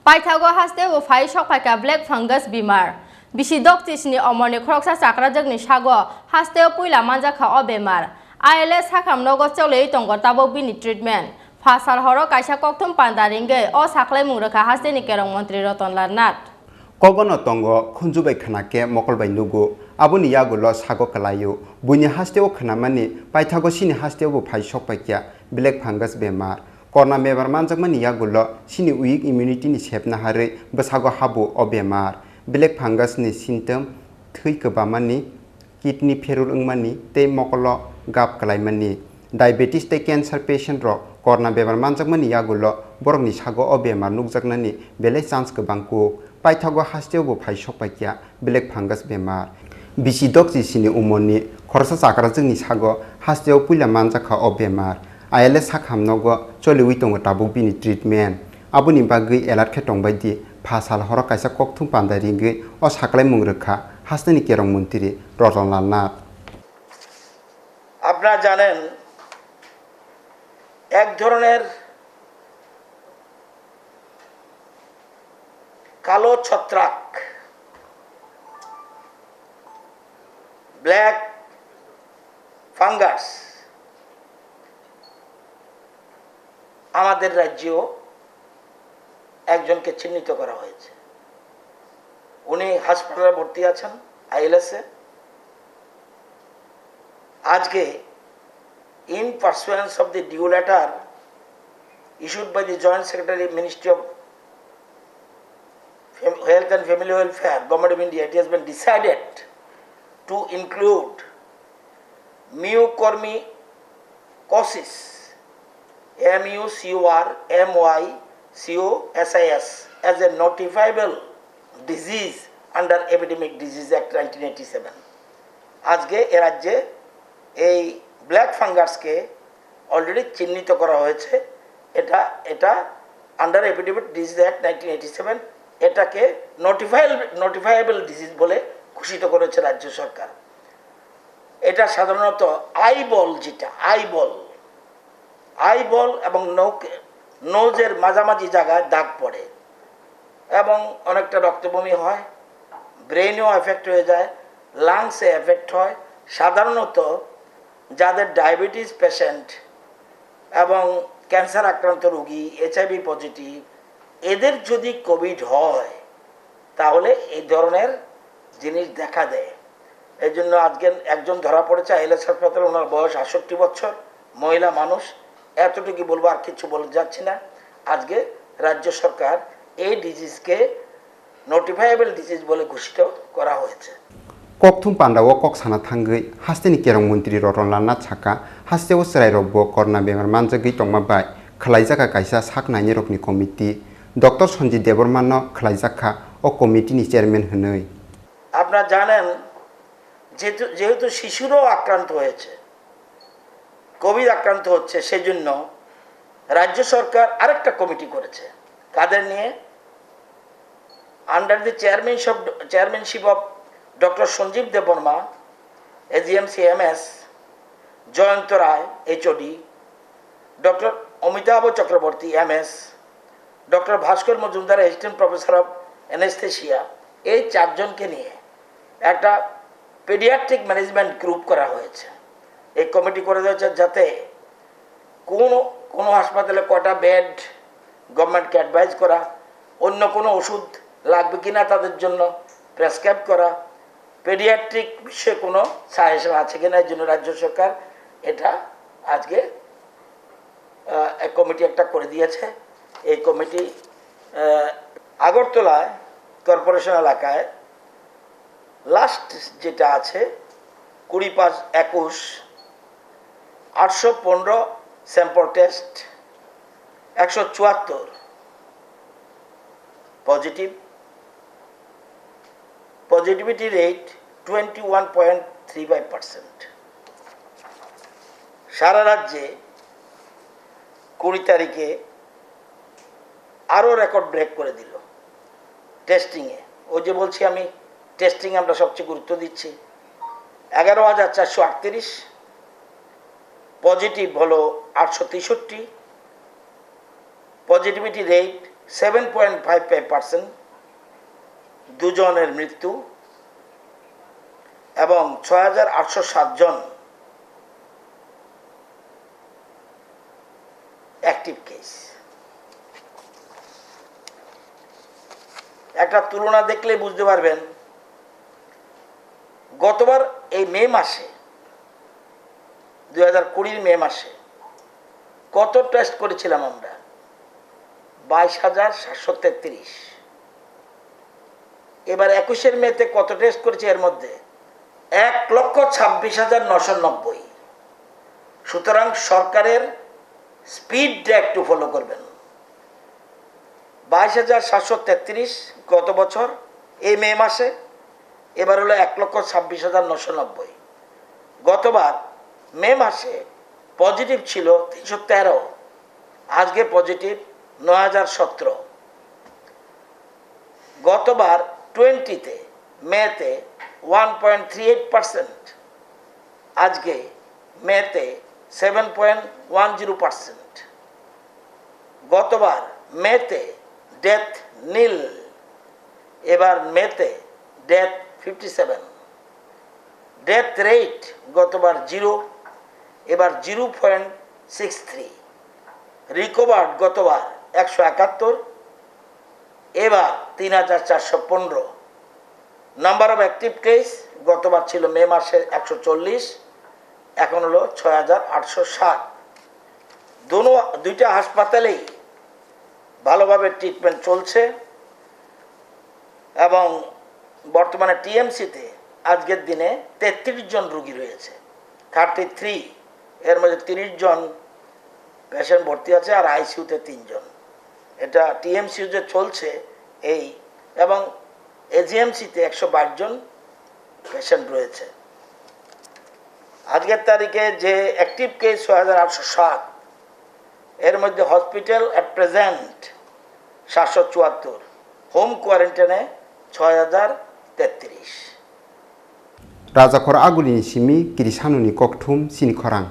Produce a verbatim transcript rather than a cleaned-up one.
Paithago hasteo phai sokphaikha black fungus bemar. Bisi dokchisni omorni khoroksa chakrajwkni sago hasteo puila manjakha o bemar. I L S sakham nogo choliwi tongo tabuk bini treatment. Phasal horo kaisa kokthum panda ringwi o saklaimung rwkha hasteni kerong montri Rotonlal Nath. Kogono tongo khunju bai khna khe mokol bai nugo. Aboni yagulo sago kwlaio. Buini hasteo khnamani paithago sini hasteo bo phai sokpaikha black fungus bemar. Korna bemar manjakmani yagulo sini weak immunity ni sepna harwi bwsago habo o bemar. Black fungus ni symptom thwi kwbamani, kidney pherul wngmani tei mokolo gap kwlaimani. Diabetes tei cancer patient rok korna bemar manjakmani yagulo borokni sago o bemar nukjaknani belai chance kwbang kuk. Paithago hasteo bo phai sokpaikha black fungus bemar. Bisi dokchi sini umorni khoroksa chakrajwkni sago hasteo puila manjakha o bemar. I L S sakham nogo choliwi tongo tabuk bini treatment. Aboni bagwi alert khe tongbai di, pha sal horo kaisa kokthum panda ringwi o saklaimung rwkha hasteni kerong montri Rotonlal Nath. আপনারা জানেন, এক ধরনের কালো ছত্রাক, black fungus, আমাদের রাজ্যেও একজনকে চিহ্নিত করা হয়েছে। উনি হাসপাতালে ভর্তি আছেন আইএলএসে। আজকে, in pursuance of the due letter issued by the Joint Secretary, Ministry of Fam-, Health and Family Welfare, Government of India, it has been decided to include mucormycosis, M U C O R M Y C O S I S, as a notifiable disease under Epidemic Disease Act nineteen eighty-seven. আজকে এ রাজ্যে এই ব্ল্যাক ফাঙ্গাসকে অলরেডি চিহ্নিত করা হয়েছে। এটা, এটা under epidemic disease act nineteen eighty seven, এটাকে নোটিফাইল, নোটিফাইবল ডিজিজ বলে ঘোষিত করেছে রাজ্য সরকার। এটা সাধারণত আইবল, যেটা আইবল, আইবল এবং নোকে-, নোজের মাঝামাঝি জায়গায় দাগ পড়ে এবং অনেকটা রক্তবমি হয়, ব্রেনেও এফেক্ট হয়ে যায়, লাংসে এফেক্ট হয়। সাধারণত যাদের ডায়াবেটিস পেশেন্ট এবং ক্যান্সার আক্রান্ত রোগী, এইচআইভি পজিটিভ, এদের যদি কোভিড হয়, তাহলে এই ধরনের জিনিস দেখা দেয়। এই জন্য আজকে একজন ধরা পড়েছে আইএলএস হাসপাতালে, ওনার বয়স আটষট্টি বছর, মহিলা মানুষ। এতটুকু বলবো, আর কিছু বলে যাচ্ছি না। আজকে রাজ্য সরকার এই ডিজিজকে নোটিফাইবল ডিজিজ বলে ঘোষিত করা হয়েছে। Kokthum pandao kok sana thangwi hasteni kerong montri Rotonlal Nath saka, hasteo chwrairokbo korna bemar manjagwi tongma bai khwlaijakha kaisa sak nainirokni komiti. Doctor Sanjit Debbarmano khwlaijakha o komitini chairman hwnwi. আপনারা জানেন, যেহেতু, যেহেতু শিশুরাও আক্রান্ত হয়েছে, কোভিড আক্রান্ত হচ্ছে, সেজন্য রাজ্য সরকার আরেকটা কমিটি করেছে। কাদের নিয়ে? Under the chairmanship of, chairmanship of doctor Sanjib Debbarma, AGMC MS, Jayanta Roy, HOD, doctor Amitabha Chakraborty, MS, doctor Bhaskar Majumdar, assistant professor of anaesthesia, এই চারজনকে নিয়ে একটা পেডিয়াট্রিক ম্যানেজমেন্ট গ্রুপ করা হয়েছে। এই কমিটি করে দেওয়া হয়েছে যাতে কোনো, কোনো হাসপাতালে কটা বেড গভর্নমেন্টকে অ্যাডভাইস করা, অন্য কোনো ওষুধ লাগবে কিনা তাদের জন্য প্রেসক্রাইব করা, পেডিয়াট্রিক বিষয়ে কোনো সাজেশন আছে কিনা, এই জন্য রাজ্য সরকার এটা আজকে, আহ, এক কমিটি একটা করে দিয়েছে। এই কমিটি, আহ, আগরতলায় কর্পোরেশন এলাকায় লাস্ট যেটা আছে, কুড়ি পাঁচ একুশ, আটশো পনেরো স্যাম্পল টেস্ট, একশো চুয়াত্তর positive, positivity rate twenty one point three five percent. সারা রাজ্যে কুড়ি তারিখে আরও রেকর্ড ব্রেক করে দিল টেস্টিংয়ে। ওই যে বলছি আমি, টেস্টিং আমরা সবচেয়ে গুরুত্ব দিচ্ছি। এগারো হাজার চারশো আটত্রিশ, পজিটিভ হলো আটশো তেষট্টি, positivity rate seven point five five percent দুজনের মৃত্যু এবং ছয় হাজার আটশো সাত জন অ্যাক্টিভ কেস। একটা তুলনা দেখলে বুঝতে পারবেন, গতবার এই মে মাসে, দুই হাজার কুড়ির মে মাসে কত টেস্ট করেছিলাম আমরা? বাইশ হাজার সাতশো তেত্রিশ। এবার একুশের মেতে কত টেস্ট করেছি? এর মধ্যে এক লক্ষ ছাব্বিশ হাজার নশো নব্বই। সুতরাং সরকারের স্পিডটা একটু ফলো করবেন। বাইশ হাজার সাতশো তেত্রিশ গত বছর এই মে মাসে, এবার হলো এক লক্ষ ছাব্বিশ হাজার নশো নব্বই। গতবার মে মাসে পজিটিভ ছিল তিনশো তেরো, আজকে পজিটিভ নয় হাজার সতেরো। গতবার টোয়েন্টিতে, মেতে one point three eight percent, আজকে মেতে seven point one zero percent. গতবার মেতে ডেথ নীল, এবার মেতে death fifty seven. Death rate গতবার জিরো, এবার zero point six three. Recovered গতবার একশো একাত্তর, এবার তিন হাজার চারশো পনেরো। নাম্বার অফ অ্যাক্টিভ কেস গতবার ছিল মে মাসে একশো চল্লিশ, এখন হলো ছয় হাজার আটশো সাত। দুনো, দুইটা হাসপাতালেই ভালোভাবে ট্রিটমেন্ট চলছে এবং বর্তমানে টিএমসিতে আজকের দিনে তেত্রিশ জন রুগী রয়েছে, থার্টি থ্রি। এর মধ্যে তিরিশ জন পেশেন্ট ভর্তি আছে আর আইসিইউতে তিনজন। এটা টিএমসিউ যে চলছে এই, এবং এজিএমসিতে একশো বাইশ জন পেশেন্ট রয়েছে। আজকের তারিখে যে অ্যাক্টিভ কেস ছয় হাজার আটশো সাত, এর মধ্যে হসপিটাল অ্যাট প্রেজেন্ট সাতশো চুয়াত্তর, হোম কোয়ারেন্টাইনে ছয় হাজার তেত্রিশ। Rajakhor agulini simi kirisanuni kokthum chini khorang.